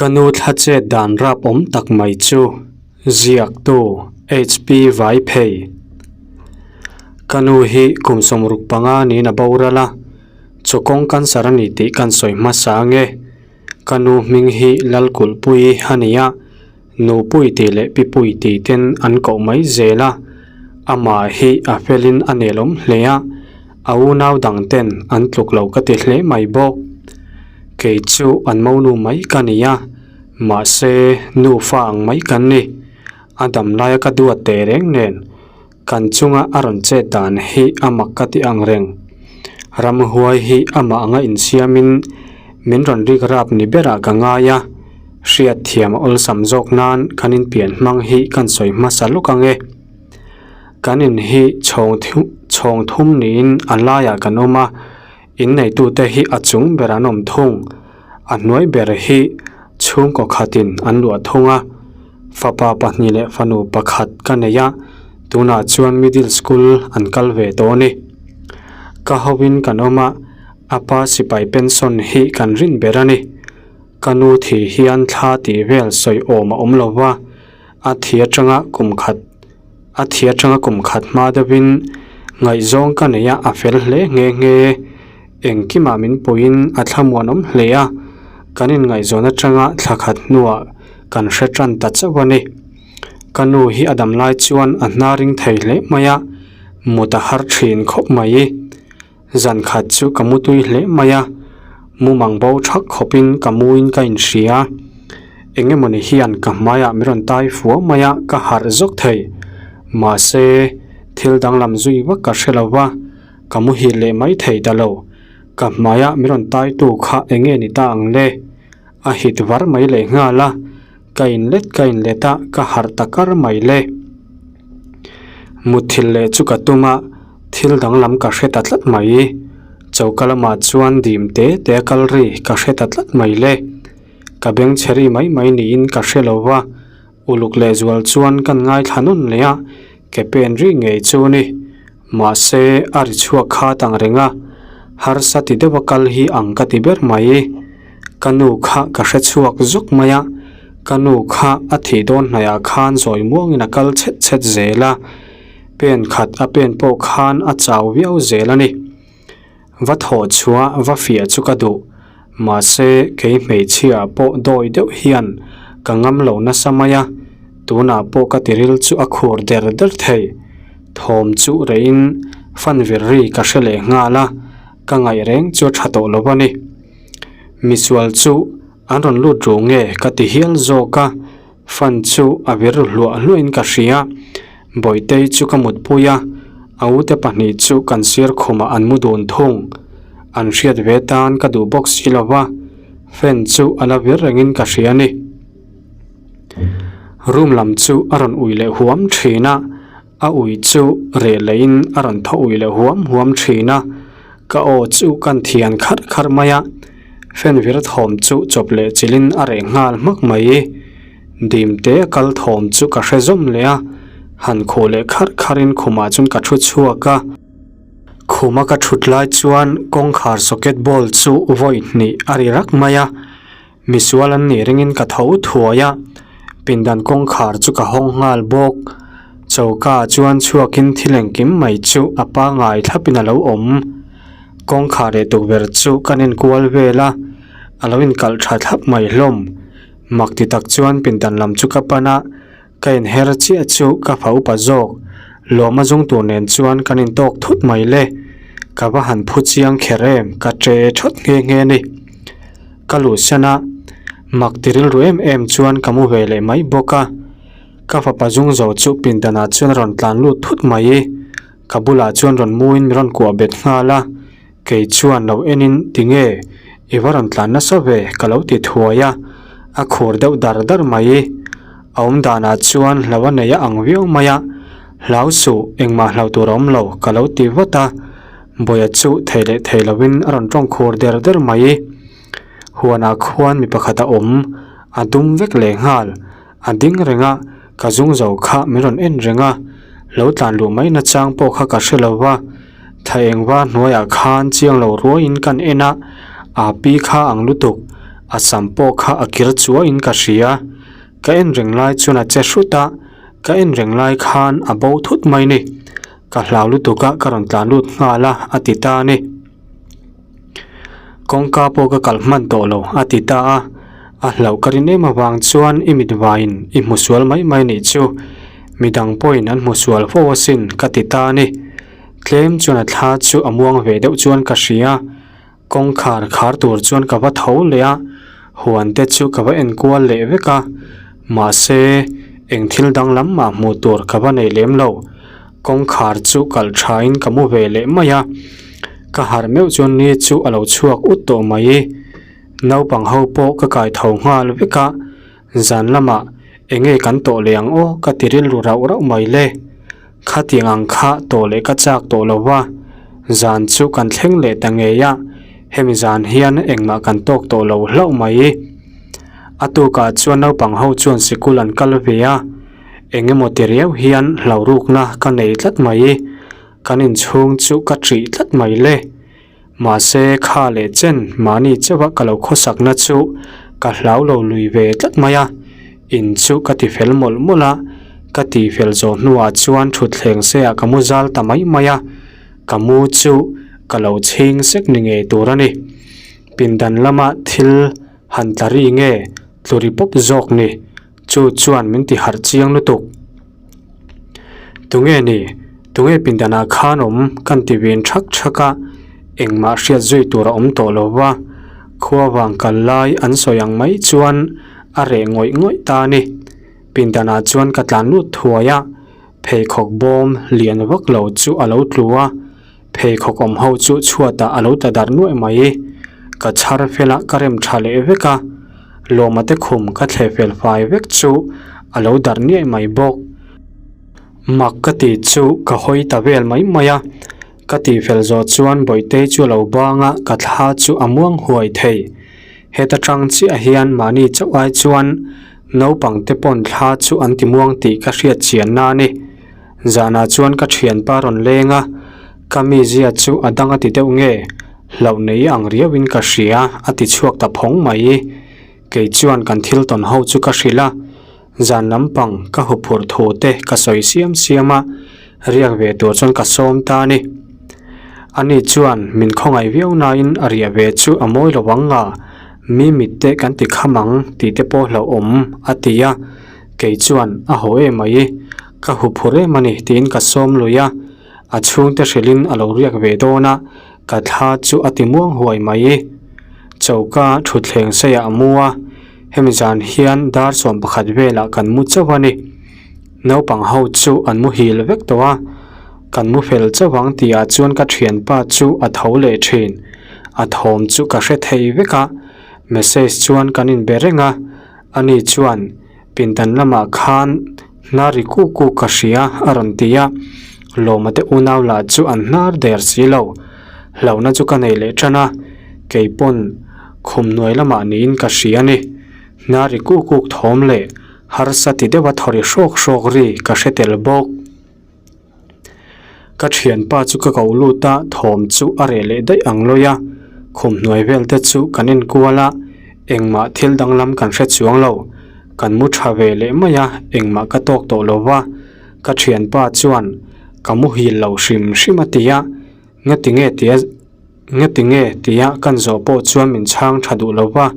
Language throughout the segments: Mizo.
Ka nu thla chet dan rap awm tak mai chu ziaktu HP Vaiphei. Ka nu hi kum 65 niin a boral a, chaw kawng cancer a ni tih kan sawi hmasa ange. Ka nu hming hi Lalkulhpuii a ni a, Nupui tih leh Pipui tih ten an koh mai zel a, amah hi a felin a nelawm hle a, a unau dang ten an tluk lo ka ti hle mai bawk. Kei chu an monu mai ka ni a, mahse nufa ang mai kan ni. A dam laia ka duat teh reng nen kan chunga a rawn chet dan hi a mak ka ti ang reng. Ramhuai hi amah anga insiamin min rawn rik rap ni berah ka ngai a, hriat thiam a awlsam zawk nan kan inpian hmang hi kan sawi hmasa lawk ang e. Kan in hi chhawng chhawng thum niin a laiah kan awm a, inneitute hi a chung ber an awm thung. A hnuai ber hi chhungkaw khatin an luah thung a, fapa pahnih leh fanu pakhat ka nei a, tunah chuan middle school an kal ve tawh a ni. Ka hoin kan awm a, a pa sipai pension hi kan rin ber a ni. Ka nu thi hian thla tih vel sawi awm a awm lo va, a thi atanga kum khat a thi atanga kum khat hma deuhin ngaihzawng ka nei a, a fel hle nghe nghe. Engkimah min puiin a thlamuanawm hle a, kan inngaihzawn atanga thla khat hnuah kan hre tan ta chauh a ni. Ka nu hi a dam lai chuan a hna ring thei hle mai a, mut a har thin khawp mai. Zan khat chu ka mu tui hle mai a, mumang bo thak khawpin ka muin ka inhria. Eng emawni hian ka hmaiah min rawn tai fuau mai a, ka harh zawk thei. Mahse, thil danglam zui vak ka hre lo va. Ka muhil leh mai thei ta lo. Ka hmaiah min rawn taitu kha eng nge ni ta ang le? A hit var mai leh nghal a, ka inlet ka inlet a, ka harh ta kar mai le. Mutthilh leh chu ka tum a, thil danglam ka hre ta tlat mai. Choka lamah chuan dim te te a kal ri ka hre ta tlat mai le. Ka beng chhe ri mai mai niin ka hre lo va, uluk lehzual chuan kan ngaithla nawn leh a, ke pen ri ngei chu ni. Mahse, a ri chhuak kha tang reng a, harsa ti deuh a kal hi ang ka ti ber mai. Ka nu kha ka hre chhuak zuk mai a, ka nu kha a thih dawn hnaihah khan zawi muangin a kal chhet chhet zel a, pen khat a pen pawh khan a chau viau zel a ni. Va thawh chhuah va fiah chu ka duh, mahse kei hmeichhia pawh dawi deuh hian ka ngam lo nasa mai a, tunah pawh ka tiril chu a khur der der thei. Thawm chu reihin fan vir ri ka hre leh nghal a, ka ngaih reng chu a tha tawh lo a ni. Misual chu an rawn lut ru nge ka ti hial zawk a, Fan chu a vir hluah hluahin ka hria. Bawitei chu ka mutpui a, a ute pahnih chu kan sir khumah an mu dun thung. An hriat ve tan ka duh bawk si lo va, fan chu a la vir rengin ka hria a ni. Room lam chu a rawn ui leh huam thin a, a ui chu reh leiin a rawn thaw ui leh huam huam thin a, ka aw chu kan thian kharh kharh mai a, fan vir thawm chu chawp leh chilhin a reh nghal hmak mai. Dim te a kal thawm chu ka hre zawm leh a, han khuh leh kharh kharhin khumah chuan ka thu chhuak a. Khuma ka thut lai chuan kawngkhar socket ball chu vawi hnih a ri rak mai a. Misual an nih ringin ka tho thuai a, pindan kawngkhar chu ka hawng nghal bawk. Choka ah chuan chhuakin thil engkim mai chu a pangai thlapin a lo awm. Kawngkhar leh tukverh chu kan enkual vel a, a lo inkalh tha thlap mai hlawm. Mak ti tak chuan pindan lam chu ka pan a, ka inher chiah chu ka fa upa zawk. Lawma zung tur nen chuan kan intawk thut mai le. Ka va han phu chiang kher em, ka che thawt nghe nghe a ni. Ka luh san a, mak ti rilru em em chuan ka mu ve leh mai bawk a. Ka fapa zung zo chu pindanah chuan a rawn tlan lut thut mai. Ka bulah chuan rawn muin min rawn kuah bet nghal a, kei chuan lo enin tinge i va rawn tlan nasa ve ka lo ti thuai a, a khur deuh dar dar mai. A awm danah chuan hlo a nei a ang viau mai a, hlau suh engmah hlau tur a awm lo ka lo ti vat a. Bawia chu thei leh thei lovin a rawn tawng khur der der mai. Huanah khuan mi pakhat a awm, a dum vek leh nghal. A ding reng a, ka zung zo kha min rawn en reng a, lo tlan luh mai nachang pawh kha ka hre lo va. Thla eng va hnuaiah khan chiang lo ruaiin kan en a, a pi kha ang lutuk. A sam pawh kha a kir chuahin ka hria. Ka en reng lai chuan a che hrut a, ka en reng lai khan a bo thut mai ni. Ka hlau lutuk a, ka rawn tlan lut nghal a, a ti ta a ni. Kawngka pawh ka kalh hman tawh lo, a ti ta a. A hlauh ka rin em avang chuan i mit vaiin i hmu sual mai mai nih chu. Midang pawhin an hmu sual fo asin, ka ti ta a ni. Tlem chuan a thla chu a muang ve deuh chuan ka hria. Kawngkhar khar tur chuan ka va tho leh a, huan te chu ka va en kual leh vek a, mahse eng thil danglam mah hmuh tur ka va nei lem lo. Kawngkhar chu kalh thain ka mu ve leh mai a, ka harh meuh chuan ni chu a lo chhuak ut tawh mai. Naupang ho pawh ka kai tho nghal vek a, Zan lamah enge kan tawh leh ang aw ka ti rilru rauh rauh mai le. Khatiang ang kha tawh leh ka chak tawh lo va, zan chu kan thleng leh ta ngei a, hemi zan hian engmah kan tawk tawh lo hlauh mai. A tukah chuan naupang ho chuan sikul an kal ve a, engemaw ti riau hian hlauhrukna ka nei tlat mai. Kan inchhung chu ka ṭih tlat mai le. Mahse, kha leh chen mahni chauha ka lo khawsakna chu ka hlau lo lui ve tlat mai a, in chu ka ti fel mawlh mawlh a, ka ti fel zawh hnuah chuan thutthleng seah ka mu zal ta mai mai a, ka mu chu ka lo chhing sek ni ngei tur a ni. Pindan lama thil han tla ri nge tlu ri pawp zawk ni, chu chuan min ti harh chiang lutuk. Tunge ni? Tunge pindanah khan awm kan ti vin thak thak a, engmah hriat zui tur a awm tawh lo va, khua vang kal lai an sawi ang mai chuan a reh ngawih ngawih ta a ni. Pindanah chuan ka tlan lut thuai a, pheikhawk bawm lian vak lo chu a lo tlu a, pheikhawk awm ho chu chhuatah a lo tla darh nuaih mai. Ka chhar fel a, ka rem tha leh vek a, Lawma te khum ka thleh fel fai vek chu a lo darh niaih mai bawk. Mak ka tih chu ka hawi ta vel mai mai a, ka tih fel zawh chuan Bawihtei chu a lo bang a, ka thla chu a muang huai thei. Heta tang chiah hian mahni chauh ai chuan naupang te pawn thla chu an ti muang tih ka hriat chianna a ni. Zanah chuan ka thianpa rawn leng a, ka mizia chu a dang a ti deuh nge, hlauh nei ang riauin ka hria a ti chhuak ta phawng mai. Kei chuan kan thil tawn ho chu ka hrilh a, zan lampang ka huphurh thu te ka sawi siam siam a, riak ve tur chuan ka sawm ta a ni. Ani chuan min khawngaih viau nain a riah ve chu a mawi lo ang nga, mi mit te kan ti kham ang tih te pawh hlauhawm a ti a, kei chuan a haw em mai. Ka huphurh em a ni tiin ka sawm lui a, a chhungte hrilhin a lo riak ve dawn a, ka thla chu a ti muang huai mai. Choka thutthleng seiah a mu a, hemi zan hian dar 11 velah kan mu chauh a ni. Naupang ho chu an muhil vek tawh a, kan mu fel chauh ang tihah chuan ka thianpa chu a tho leh thin. A thawm chu ka hre thei vek a, message chuan kan inbe reng a, ani chuan Pindan lamah khan hnar ri kuk kuk ka hria a rawn ti a, Lawma te unau lah chu an hnar der si lo. Hlauhna chu ka nei leh tan a, kei pawn khum hnuai lamah niin ka hria a ni. Hnar ri kuk kuk thawm leh harsa ti deuha thaw ri hrawk hrawk ri ka hre tel bawk. Ka thianpa chu ka ko lut a, thawm chu a reh leh daih ang lawi a, khum hnuai vel te chu kan en kual a, engmah thil danglam kan hre chuang lo, kan mu tha ve leh mai a, engmah ka tawk tawh lo va, ka thianpa chuan ka muhil lo hrim hrim a ti a, ngati nge tia ngati nge tia kan zawh pawh chuan min chhang tha duh lo va,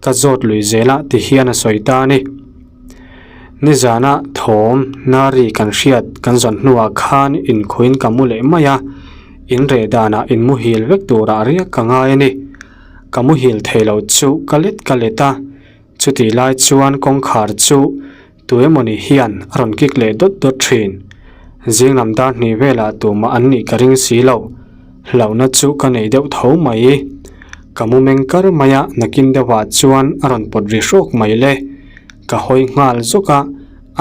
ka zawt lui zel a ti hian a sawi ta a ni. Nizana thawm nari kan hriat kan zawn hnuah khan inkhuin ka mu leh mai a, in reh danah in muhil vek turah riak ka ngai a ni. Ka muhil thei lo chu ka let ka let a, chutih lai chuan kawngkhar chu Tu emawni hian a rawn kik leh dawt dawt thin. Zing lam dar hnih velah tumah an nih ka ring si lo. Hlauhna chu ka nei deuh tho mai. Ka mu meng kar mai a, nakin deuhah chuan a rawn pawt ri hrawk mai le. Ka hawi nghal zawk a,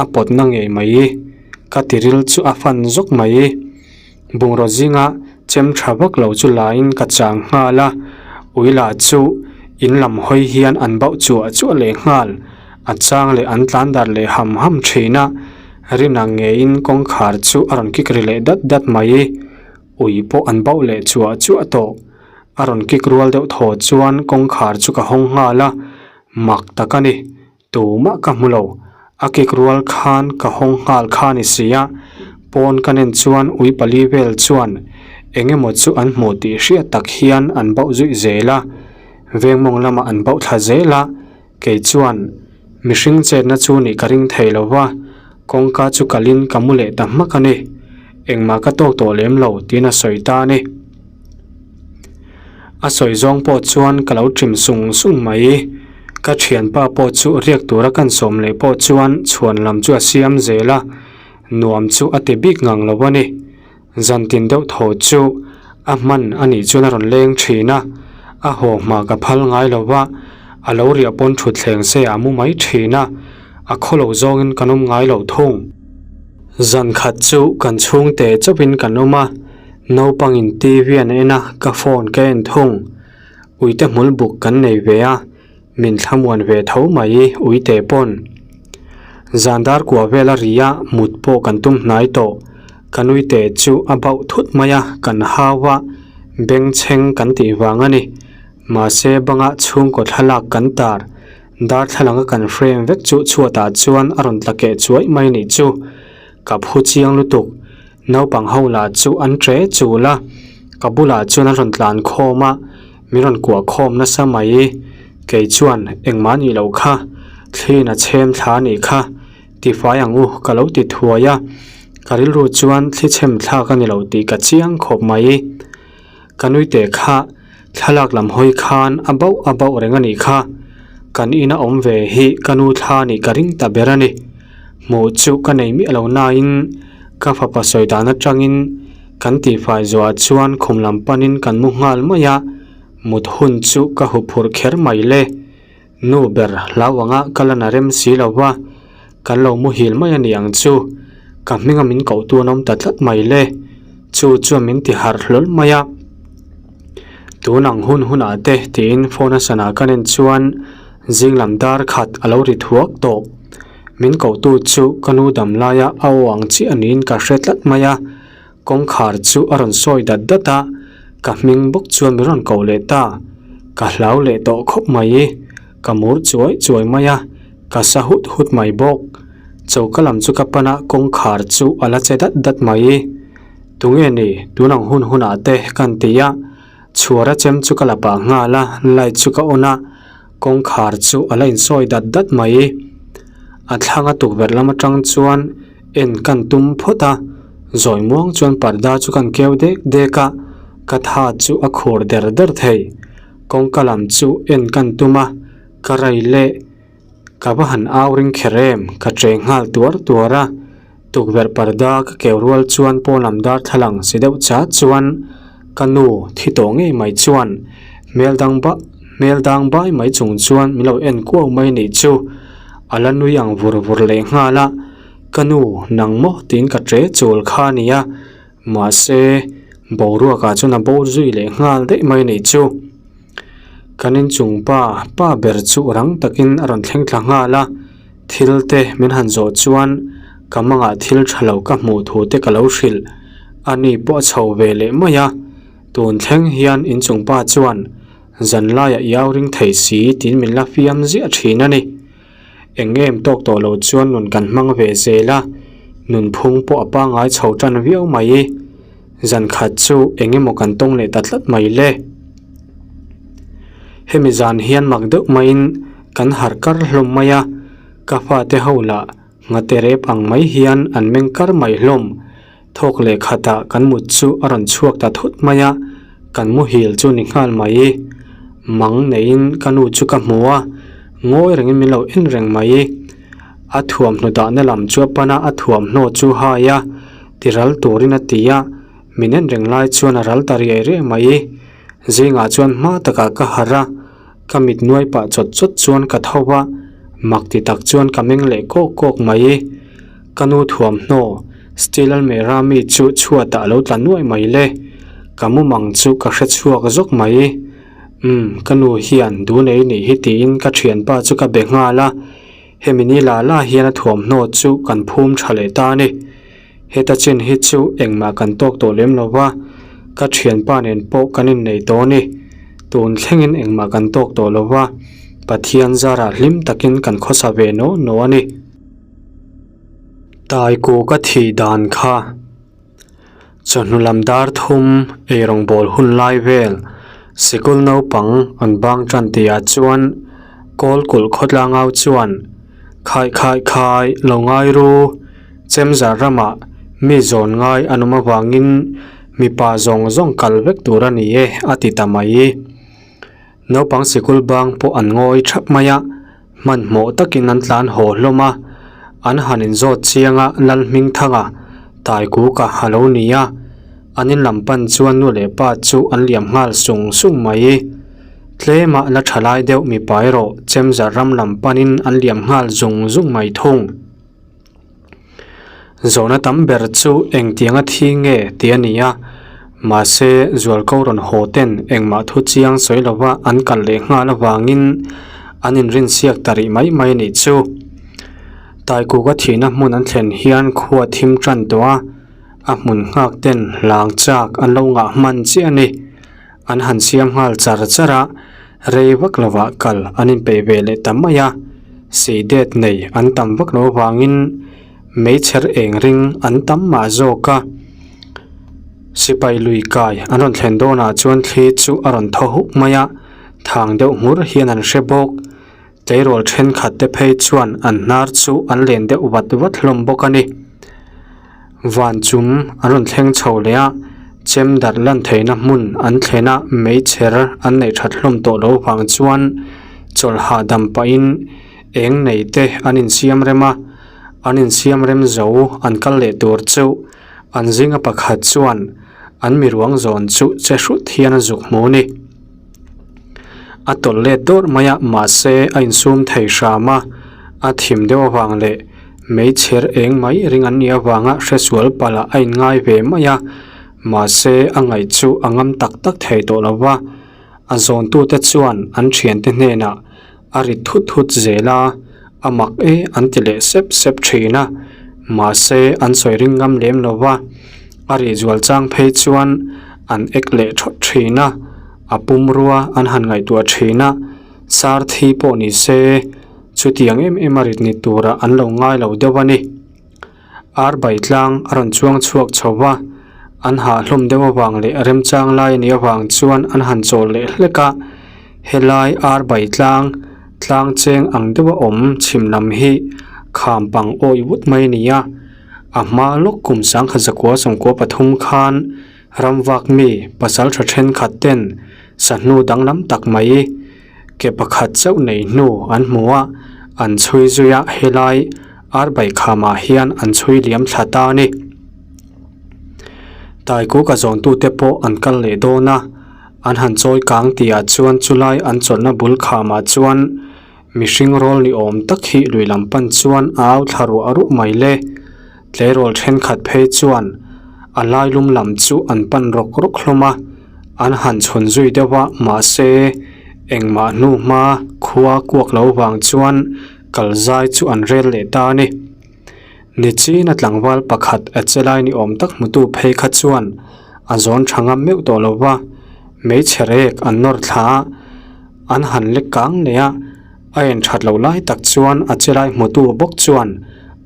a pawtna ngei mai. Ka tiril chu a fan zawk mai. Bungraw zinga chem tha vak lo chu laiin ka chang nghal a, ui lah chu in lam hawi hian an bauh chuah chuah leh nghal, a chang leh an tlan dar leh ham ham thin a, rin ang ngeiin kawngkhar chu a rawn kik ri leh dat dat mai, ui pawh an bauh leh chuah chuah tawh, a rawn kik rual deuh thaw chuan kawngkhar chu ka hawng nghal a. Mak tak a ni, tumah ka hmu lo. A kik rual khan ka hawng nghal kha ni si a, pawn ka nen chuan ui pali vel chuan eng emaw chu an hmuh tih hriat tak hian an bauh zuih zel a, veng mawng lamah an bauh thla zel a, kei chuan mihring chetna chu nih ka ring thei lo va, kawngka chu kalin ka mu leh ta hmak a ni. Engmah ka tawk tawh lem lo tiin a sawi ta a ni. A sawi zawng pawh chuan ka lo ṭim sung sung mai. Ka ṭhianpa pawh chu riak tura kan sawm leh pawh chuan chhuan lam chu a siam zel a, nuam chu a ti bik ngang lo a ni. Zantin deuh thaw chu a hman a nih chuan a rawn leng ṭhin a, a haw hma ka phal ngai lo va, a lo riah pawn ṭhutthleng se a mu mai ṭhin a, a khaw lo zawngin kan awm ngai lo thung. Zan khat chu kan chhungte chauhin kan awm a. Naupangin TV an en a, ka phone ka en thung. Uite hmul buk kan nei ve a, min thlamuan ve tho mai uite pawn. Zan dar kua vel a ri a, mut pawh kan tum hnai tawh. Kan uite chu a bauh thut mai a, kan hau a, bengchheng kan tih vang a ni. Mahse banga chhungkaw thlalak kan tar, darthlalang a kan frame vek chu chhuatah chuan a rawn tla keh chuai mai nih chu. Ka phu chiang lutuk. Naupang ho lah chu an ṭe chul a, ka bulah chuan an rawn tlan khawm a, min rawn kuah khawm nasa mai. Kei chuan engmah nih loh kha, thliin a chhem thla a nih kha, tifai ang u ka lo ti thuai a, ka rilru chuan thli chhem thlak a ni lo tih ka chiang khawp mai. Ka nui teh kha, thlalak lam hawi khan a bauh a bauh reng a nih kha. Kan ina awm ve hi ka nu thla nih ka ring ta ber a ni. Hmuh chu ka nei miah lo nain ka fapa sawi dan atangin kan tihfai zuah chuan khum lam panin kan mu nghal mai a, mut hun chu ka huphurh kher mai le. Nu ber hlau anga ka la na rem si lo va, kan lo muhil mai a ni ang chu. Ka hminga min koh tu an awm ta tlat mai le. Chu chuan min ti harh hlawl mai a. Tun ang hun hunah te tiin phone a sana ka nen chuan zing lam dar khat a lo ri thuak tawh. Min koh tu chu ka nu dam laia a aw ang chiah niin ka hre tlat mai a. Kawngkhar chu a rawn sawi dat dat a, ka hming bawk chuan min rawn koh leh ta. Ka hlau leh tawh khawp mai, ka mur chuai chuai mai a, ka sa hut hut mai bawk. Choka lam chu ka pan a, kawngkhar chu a la che dat dat mai. Tunge ni, tun ang hun hunah te kan ti a, chhuara chem chu ka la pah nghal a, light chu ka on a, kawngkhar chu a la insawi dat dat mai. A thlanga tukverh lam atang chuan en kan tum phawt a, zawi muang chuan parda chu kan keu dek dek a, ka tha chu a khur der der thei. Kawngka lam chu en kan tum a, ka rai leh ka va han au ring kher em, ka che nghal tuar tuar a. Tukverh parda ka keu rual chuan pawn lam darthlalang si deuh chat chuan ka nu thi tawh ngei mai chuan hmel dang ba hmel dang bai mai chung chuan min lo en kuau mai nih chu a la nui ang vur vur leh nghal a, ka nu nang maw tiin ka ṭe chul kha a nia mahse boruakah chuan a bo zui leh nghal daih mai nih chu. Kan inchung pa pa ber chu rang takin a rawn thleng thla nghal a, thil te min han zawh chuan ka mangah thil tha lo ka hmuh thu te ka lo hrilh. A ni pawh a chho ve leh mai a, tun thleng hian inchung pa chuan zan laiah i au ring thei si tiin min la fiam ziah thin a ni. Eng em tawk tawh lo chuan nun kan hmang ve zel a, nunphung pawh a pangngai chho tan viau mai. Zan khat chu eng emaw kan tawng leh ta tlat mai le. Hemi zan hian mak deuh maiin kan harh kar hlawm mai a, ka fate ho lah nghate rep ang mai hian an meng kar mai hlawm. Thawk leh khatah kan mut chu a rawn chhuak ta thut mai a, kan muhil chu ni nghal mai. Mang neiin ka nu chu ka hmu a, ngawi rengin min lo en reng mai. A thuamhnaw dahna lam chu a pan a, a thuamhnaw chu hai a. Ti ral turin a ti a, min en reng lai chuan a ral ta riai riai mai. Zingah chuan hma takah ka harh a, ka mit nuai pah chawt chawt chuan ka tho a, mak ti tak chuan ka meng leh kawk kawk mai. Ka nu thuamhnaw, steel almirah mi chu chhuatah a lo tla nuai mai le. Ka mumang chu ka hre chhuak zawk mai. Umm, ka nu hian dunei nih hi tiin ka thianpa chu ka be nghal a. Hemi ni la la hian a thuamhnaw chu kan phum tha leh ta a ni. Heta chin hi chu engmah kan tawk tawh lem lo va, ka thianpa nen pawh kan innei tawh a ni. Tun thlengin engmah kan tawk tawh lo va, Pathian zarah hlim takin kan khawsa ve naw naw a ni. Taiku ka thih dan kha chawhnu lam dar thum eirawngbawl hun lai vel sikul naupang an bang tan tihah chuan kawl kulh khawtlang au chuan khai khai khai lo ngai ru chemzar ramah mi zawn ngai an awm avangin mipa zawng zawng kal vek tur a ni e a ti ta mai. Naupang sikul bang pawh an ngawi thap mai a, hmanhmawh takin an tlan haw hlawm a, an han inzawt chiang a Lalhmingthanga Taikuka a lo ni a, an in lam pan chuan nu leh pa chu an liam nghal sung sung mai. Tlema la tha lai deuh mipa erawh Chemzar ram lam panin an liam nghal zung zung mai thung. Zawhna tam ber chu engtianga thi nge tih a ni a, mahse zualko rawn haw ten engmah thu chiang sawi lova an kal leh nghal avangin an inrinsiak ta rih mai mai a nih chu. Taikuka thihna hmun an thlen hian khua thim tan tawh a, a hmun nghak ten hlang chak an lo ngah hman chiah a ni. An han siam nghal char char a, rei vak lovah kal an inpeih ve leh ta mai a, sei det nei an tam vak lo avangin meichher eng ring an tam mah zawk a. Sipai lui kai an rawn thlen dawnah chuan thli chu a rawn thaw huk mai a, thang deuh hmur hian an hre bawk. Tleirawl thenkhat te phei chuan an hnar chu an len deuh vat vat hlawm bawk a ni. Van chum an rawn thleng chho leh a, chem darh lan theihna hmun an thlen a, meichher an neih that hlawm tawh lo vang chuan chawlh hahdam pahin eng nei te an insiam rem a, an insiam rem zo an kal leh tur chu an zinga pakhat chuan an miruang zawn chu che hrut hian a zuk hmu a ni. A tawlh let dawrh mai a, mahse a insum thei hram a, a thim deuh avang leh meichher eng mai ring an nih avanga hresual palh ah a inngai ve mai a, mahse a ngaih chu a ngam tak tak thei tawh lo va, a zawntute chuan an thiante hnenah a ri thut thut zel a, a mak e an ti leh sep sep thin a, mahse an sawi ring ngam lem lo va, a rih zual chang phei chuan an ek leh thawt thin a, a pumrua an han ngaihtuah thin a, sar thi pawh ni se chutiang em em a rit ni turah an lo ngai lo deuh a ni. Ar bai tlang a rawn chuang chhuak chho va, an hah hlawm deuh avang leh remchang lai a nih avang chuan an han chawl leh hlek a, helai ar bai tlang, tlang cheng ang deuha awm chhim lam hi kham pang awih vut mai a ni a, a hma lawk kum sangkhat zakua sawmkua pathum khan ramvak mi pasal tha thenkhat ten sahnu danglam tak mai Ke pakhat chauh nei hnu an hmu a, an chhui zui a, helai arbai khamah hian an chhui liam thla ta a ni. Taikuka zawntute pawh an kal leh dawn a, an han chawi kang tihah chuan chulai an chawlhna bul khamah chuan mihring rawl ni awm tak hi lui lam pan chuan a au thla ruah ruah mai le. Tleirawl thenkhat phei chuan a lailum lam chu an pan rawk rawk hlawm a, an han chhawn zui deuh a, mahse engmah hnu hma khua kuak lo vang chuan kal zai chu an rel leh ta a ni. Nichina tlangval pakhat a che lai ni awm tak hmutu phei kha chuan a zawn tha ngam meuh tawh lo va, hmeichhe rek an nawr thla a, an han lek kang leh a. A en that loh lai tak chuan a che lai hmutu bawk chuan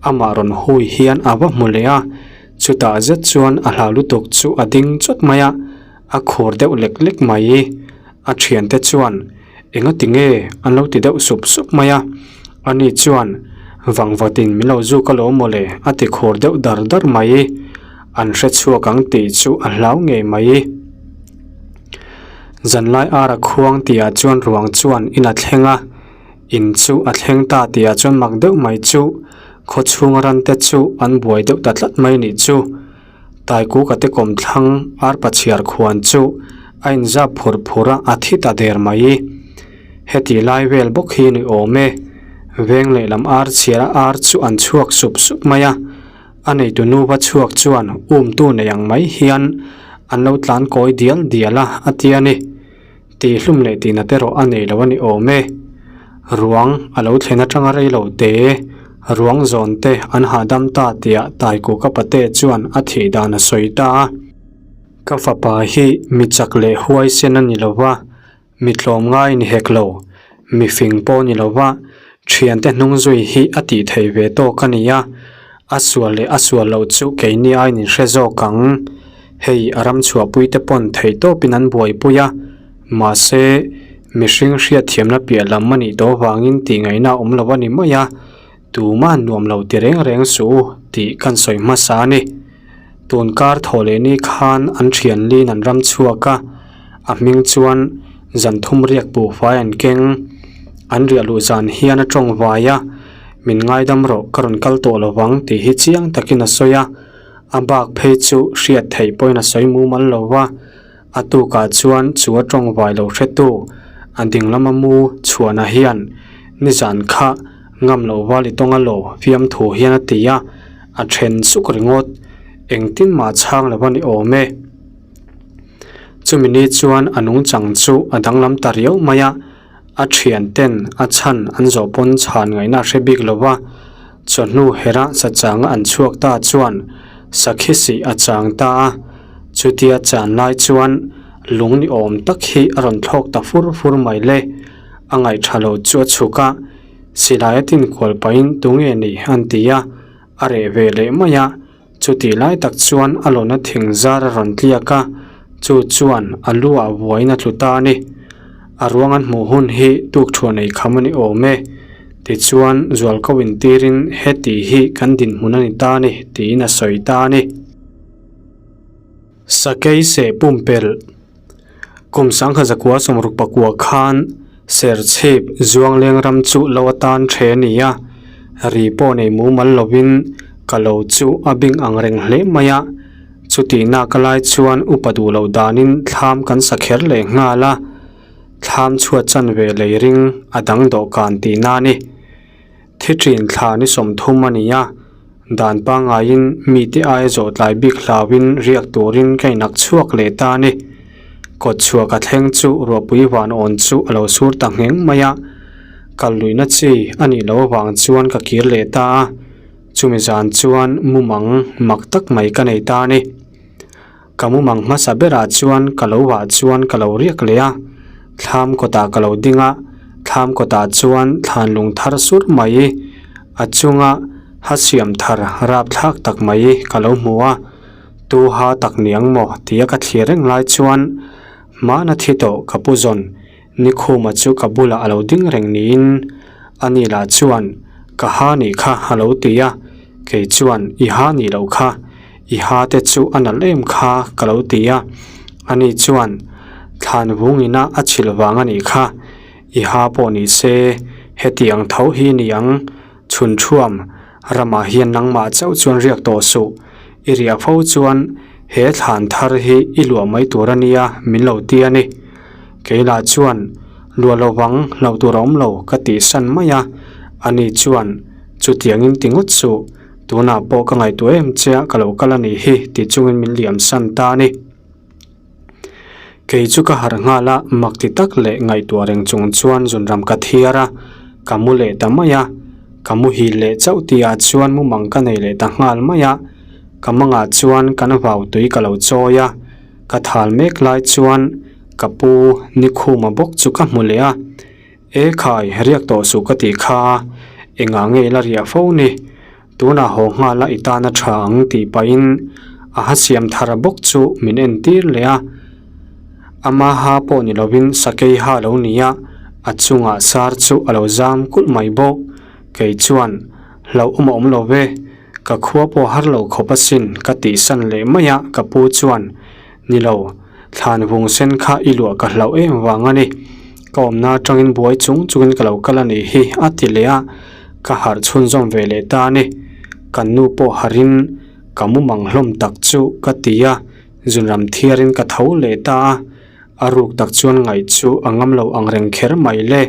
amah rawn hui hian a va hmu leh a, chutah zet chuan a hlau lutuk chu a ding chawt mai a, a khur deuh lek lek mai. A thiante chuan engati nge an lo ti deuh sup sup mai a, ani chuan vangvatin min lo zuk alawm mawle a ti khur deuh dar dar mai. An hre chhuak ang tih chu a hlau ngei mai. Zanlai ara khuang tihah chuan ruang chuan in a thleng a, in chu a thleng ta tihah chuan mak deuh mai chu khaw chhunga rante chu an buai deuh ta tlat mai nih chu. Taikuka te kawmthlang arpa chhiar khuan chu a inzap phur phur a, a thi ta der mai. Heti lai vel bawk hi ni awm e, veng lehlam ar chhiar a ar chu an chhuak sup sup mai a. A neitu nupa chhuak chuan umtu nei ang mai hian an lo tlan kawi dial dial a, a ti a ni. Tihhlum leh tihna te erawh a nei lo a ni awm e. Ruang a lo thlen atanga rei lo te, ruang zawn te an hahdam ta tiah Taikuka pate chuan a thih dan a sawi ta a. Ka fapa hi mi chak leh huaisen a ni lo va, Mi tlawmngai ni hek lo. Mifing pawh ni lova thiante hnung zui hi a tih thei ve tawk a ni a, a sual leh a sual loh chu keini aiin in hre zawk ang. Hei a ram chhuahpui te pawn theih tawpin an buaipui a, mahse mihring hriatthiamna piah lam a nih tawh avangin tih ngaihna a awm lo a ni mai a, Tuma nuam lo ti reng reng suh u tih kan sawi hmasa a ni. Tun kar thawh leh ni khan an thian lin an ram chhuak a, a hming chuan zan thum riak buhfai an keng. An riah luh zan hian a tawng vai a, min ngaidam rawh ka rawn kal tawh lovang tih hi chiang takin a sawi a, a bak phei chu hriat theih pawhin a sawi mumal lo va. A tukah chuan chu a tawng vai lo hretu a ding lama mu chhuahna hian nizan kha ngam loh val i tawng a lo fiamthu hian a ti a, a then suk ringawt. Engtin mah chhang lo a ni awm e. Chumi ni chuan a nungchang chu a danglam ta riau mai a, a thian ten a chhan an zawh pawn chhan ngaihna a hre bik lo va, chawhnu hera sachanga an chhuak ta chuan sakhi sih a chang ta a, chutia chan lai chuan lung ni awm tak hi a rawn thlawk ta fur fur mai le, a ngaihṭha lo chu a chhuk a, silai a tinkual pahin tunge ni an ti a, a reh ve leh mai a. Chutih lai tak chuan a lawna thing zar a rawn tliak a, chu chuan a lu ah vuain a tlu ta a ni. A ruang an hmuh hun hi tukthuah nei kham a ni awm e. Tichuan zualko intirin heti hi kan dinhmun a ni ta a ni tiin a sawi ta a ni. Sakei seh pumpelh Kum sangha zakua sawmruk pakua khan Serchhip Zuangleng ram chu lo atan the a ni a, ri pawh nei mumal lovin ka lo chu a bing ang reng hle mai a, chutih nak lai chuan upa duh loh danin thlam kan sa kher leh nghal a, thlam chhuat chanve lei ring a dang dawhkan tihna a ni. Thi ṭin thla ni 30 a ni a, dan pangaiin mite aia zawh tlai bik hlauin riak turin ka inak chhuak leh ta a ni. Kawt chhuak a thleng chu ruahpui van awn chu a lo sur ta ngheng mai a, kal luihna chi a nih loh avang chuan ka kir leh ta a, chumi zan chuan mumang mak tak mai ka nei ta a ni. Ka mumang hmasa berah chuan ka lo vah chuan ka lo riak leh a, thlam kawtah ka lo ding a, thlam kawtah chuan thlan lung thar sur mai, a chunga ha siam thar rapthlak tak mai ka lo hmu a, tu ha tak niang maw tia ka thlir reng lai chuan hmana thi tawh ka pu zawn Nikhuma chu ka bulah a lo ding reng niin ani lah chuan ka ha nih kha a lo ti a, kei chuan i ha nih loh kha, i ha te chu a nalh em kha ka lo ti a, ani chuan thlan vungina a chhilh vang a nih kha, i ha pawh ni se heti ang tho hi ni ang, chhun thuam ramah hian nangmah chauh chuan riak tawh suh, i riah fo chuan he thlan thar hi i luah mai tur a nia min lo ti a ni. Keilah chuan, Luah lo vang, hlauh tur a awm lo, ka tih san mai a. Ani chuan, Chutiangin ti ngawt suh, tunah pawh ka ngaihtuah em che a, ka lo kal a nih hi, ti chungin min liam san ta a ni. Kei chu ka harh nghal a, mak ti tak leh ngaihtuah reng chung chuan zunram ka thiar a, ka mu leh ta mai a. Ka muhil leh chauh tihah chuan mumang ka nei leh ta nghal mai a, ka mangah chuan kan vau tui ka lo chawi a. Ka thal mek lai chuan ka pu Nikhuma bawk chu ka hmu leh a, E khai, riak tawh suh ka tih kha a, engah nge ila riah fo ni? Tunah haw nghal a i tan a tha ang tih pahin a ha siam thar bawk chu min entir leh a. Ama ha pawh ni lovin sakei ha lo ni a, a chungah sar chu a lo zam kulh mai bawk. Kei chuan hlauhawm a awm lo ve. Ka khua pawh har lo khawp asin ka tihsan leh mai a, ka pu chuan, Ni lo, thlan vung sen kha i luah ka hlauh em vang a ni. Ka awmna atangin buai chung chungin ka lo kal a nih hi a ti leh a, ka harh chhunzawm ve leh ta a ni. Kan nu pawh harhin ka mumang hlawm tak chu ka ti a, zunram thiarin ka tho leh ta a, a ruk tak chuan ngaih chu a ngam lo ang reng kher mai le.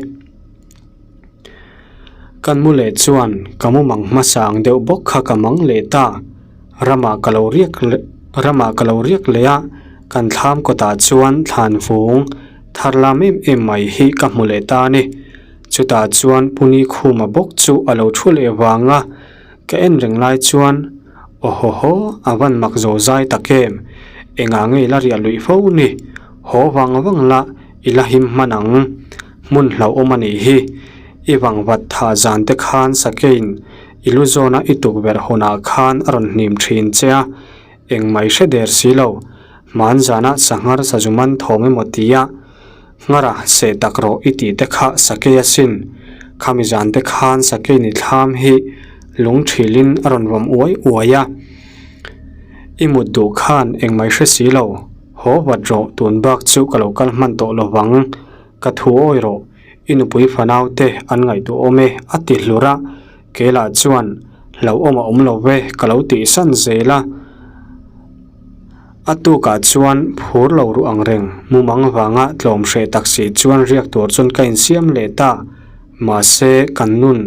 Kan mu leh chuan ka mumang hmasa ang deuh bawk kha ka mang leh ta. Ramah ka lo riak leh ramah ka lo riak leh a, kan thlam kawtah chuan thlan vung thar lam em em mai hi ka hmu leh ta a ni. Chutah chuan Puni Khuma bawk chu a lo thu leh vang a, ka en reng lai chuan Awhawhaw a van mak zo zai tak em, engah nge i la riah luih fo ni, haw vang vang la i la him hman ang. Hmun hlauhawm a nih hi. I vangvat tha zan te khan sakeiin i lu zawna i tukverh hawnah khan a rawn hnim thin che a, engmah i hre der si lo. Hman zana sanghar sazu man thawm emaw tia nghara seh tak rawh i tih te kha sakei asin. Khami zan te khan sakei ni thlam hi lung thilin a rawn vawm uai uai a. I mut duh khan engmah i hre si lo. Haw vat rawh tun bak chu ka lo kal hman tawh lo vang. Ka thu awi rawh, i nupui fanau te an ngaihtuah awm e a ti hlur a, keilah chuan hlauhawm a awm lo ve ka lo tihsan zel a. A tukah chuan phur lo ruh ang reng mumang vanga tlawm hreh tak si chuan riak tur chuan ka insiam leh ta. Mahse, kan nun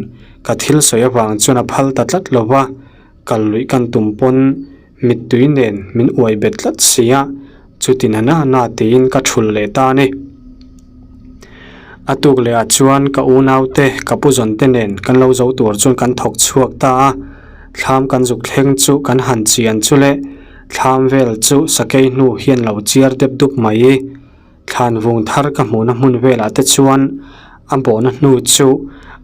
ka thil sawi avang chuan a phal ta tlat lo va, kal luih kan tum pawn Mittui nen min uai bet tlat si a, chuti na na na tiin ka thul leh ta a ni. A tuk leh ah chuan ka unaute ka pu zawn te nen kan lo zo tur chuan kan thawk chhuak ta a, thlam kan zuk thleng chu kan han chian chu le, thlam vel chu sakei hnu hian lo chiar dep dup mai. Thlan vung thar ka hmuhna hmun velah te chuan a bawhna hnu chu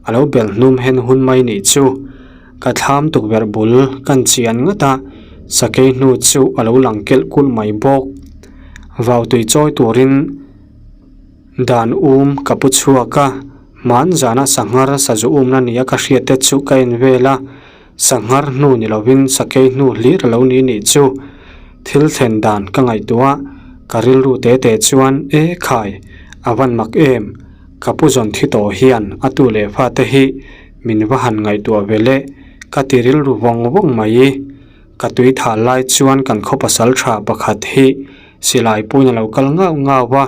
a lo bel hnum hen hun mai nih chu. Ka thlam tukverh bul kan chian ngat a, sakei hnu chu a lo lang kelh kulh mai bawk. Vau tui chawi turin dan um ka pu chhuak a, hman zana sanghar sazu umna nia ka hriat te chu ka en vel a. Sanghar hnu ni lovin sakei hnu hlir a lo ni nih chu thil thlen dan ka ngaihtuah a, ka rilru te te chuan e khai, a van mak em, ka pu zawn thi tawh hian a tu leh fate hi min va han ngaihtuah ve le, ka ti rilru vawng vawng mai. Ka tui thah lai chuan kan khaw pasal tha pakhat hi silai puin a lo kal ngau ngau a.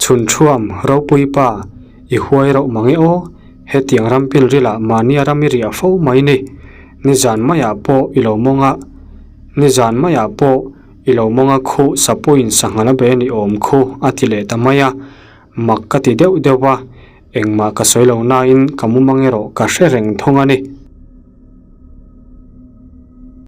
Chhun thuam, ropui pa, i huai rauh mang e aw, hetiang ram pil rilah mahnia ram i riah fo mai ni. Nizan maiah pawh i lo mawng a, nizan maiah pawh i lo mawng a khuh sapuiin sangha la be ni awm khu a ti leh ta mai a, mak ka ti deuh deuh a, engmah ka sawi lo nain ka mumang erawh ka hre reng thung a ni.